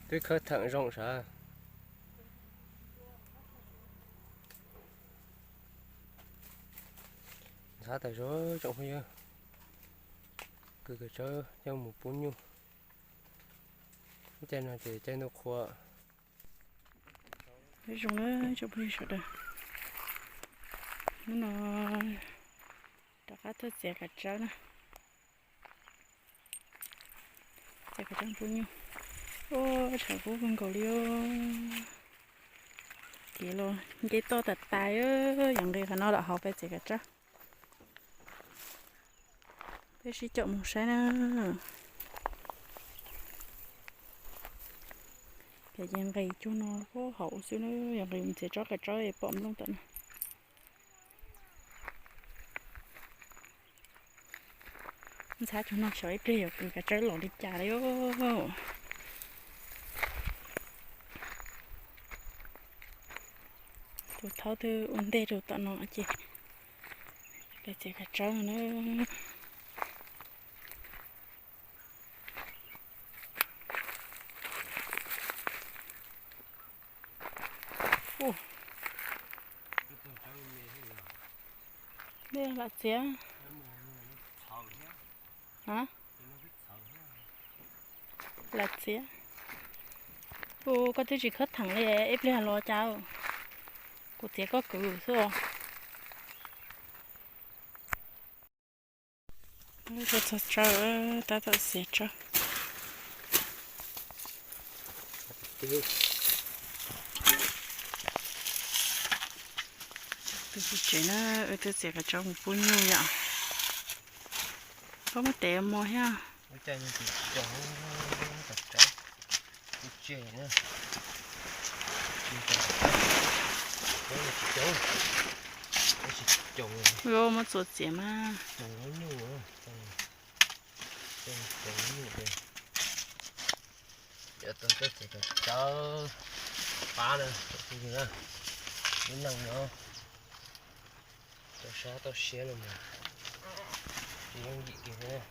Twb khawb theem zoo sav. Ntxhab tas zog tsoom phooj ywg, kws kav tsawb coj mus pub nyuj. Caij no ces caij ntuj qhua. Nyob zoo na tsoom phooj ywg sawv daws, hnub no rov qab tuaj txiav kav tsawb na. Txiav kav tsawb pub nyuj. Ua tshais kub kawg nkaus li. Kev los nce toj tas tas, yog nqis qhov no los hauv peb txiav kav tsawb. Peb sib caum mus saib na. Ces nqis cuag no hauv xwb na, yog nqis mus txiav tsob kav tsawb pom nplooj tom no. Ntxhab cuag no xyov ib pliag yuav kws kav tsawb los li cas li. Tus thaub twb ua ntej rau tom no ces peb txiav kav tsawb no na. Lam txiav. Lam txiav. Ua koj twb tsis khawb theem li, ib pliag los cas kuv txiav koj kwv xwb os. Tuaj txog tsawb, tab tom txiav tsawb. Tus txiv tsev na, wb twb txiav kav tsawb mus pub nyuj yom. Koj muab tev mos thiab. Muab txuas txiav mas. Cov tau txawj txiav kav tsawb pab na, ib neeg no tau sab tau siab no mas tsis yooj yim kiag thiab.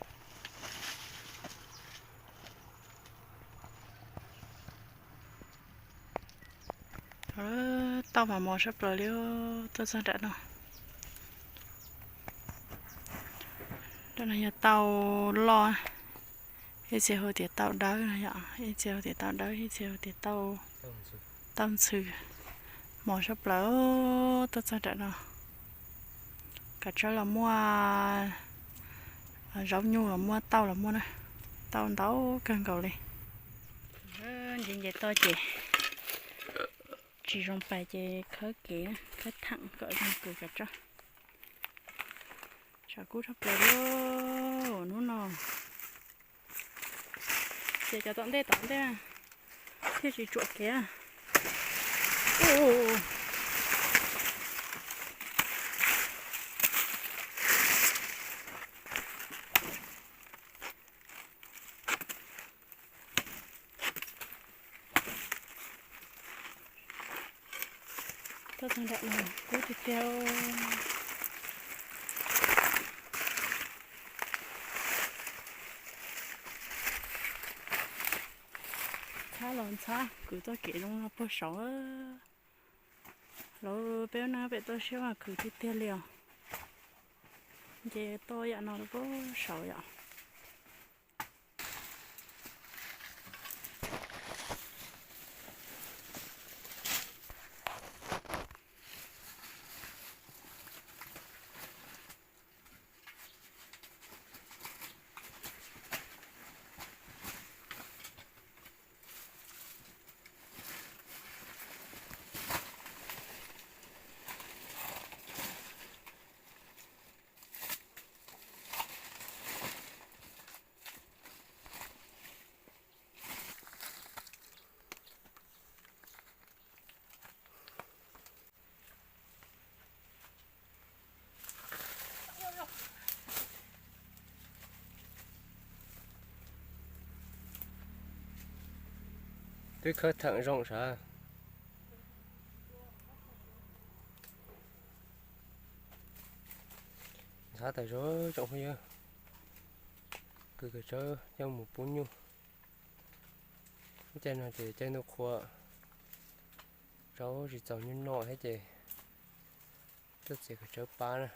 Tauj mas mos sab plaws li, tuaj txog nram no. Nram no yog tauj loj, ib txhia hu tias tauj dawb no yom, ib txhia hu tias tauj dawb, ib txhia hu tias tauj ntxhw. Mos sab plaws, tuaj txog nram no. Kav tsawb los muaj, zaub nyuj los muaj, tauj los muaj na. Tauj ntau kawg nkaus li. Nce nce toj ces tsis zoo pais ces khawb kev, khawb theem kom zoo kws kav tsawb. Tshav kub tshaj plaws li hnub no. Ces cov tom ntej tom ntej thiaj tsis tsuam kev. Tuaj txog nram no kub tiag tiag. Ntxhab los ntxhab, kwv txoj kev zoo no puag saud. Lawv peb ub nab pem toj siab mas khwv tiag tiag li os. Nce toj yam no puag saud yom. Twb khawb theem zoo sav. Ntxhab tas zog tsoom phooj ywg, kws kav tsawb coj mus pub nyuj. Caij no ces caij ntuj qhua, rau tsis txaus nyuj noj thiab ces tuaj txiav kawg tsawb pab na.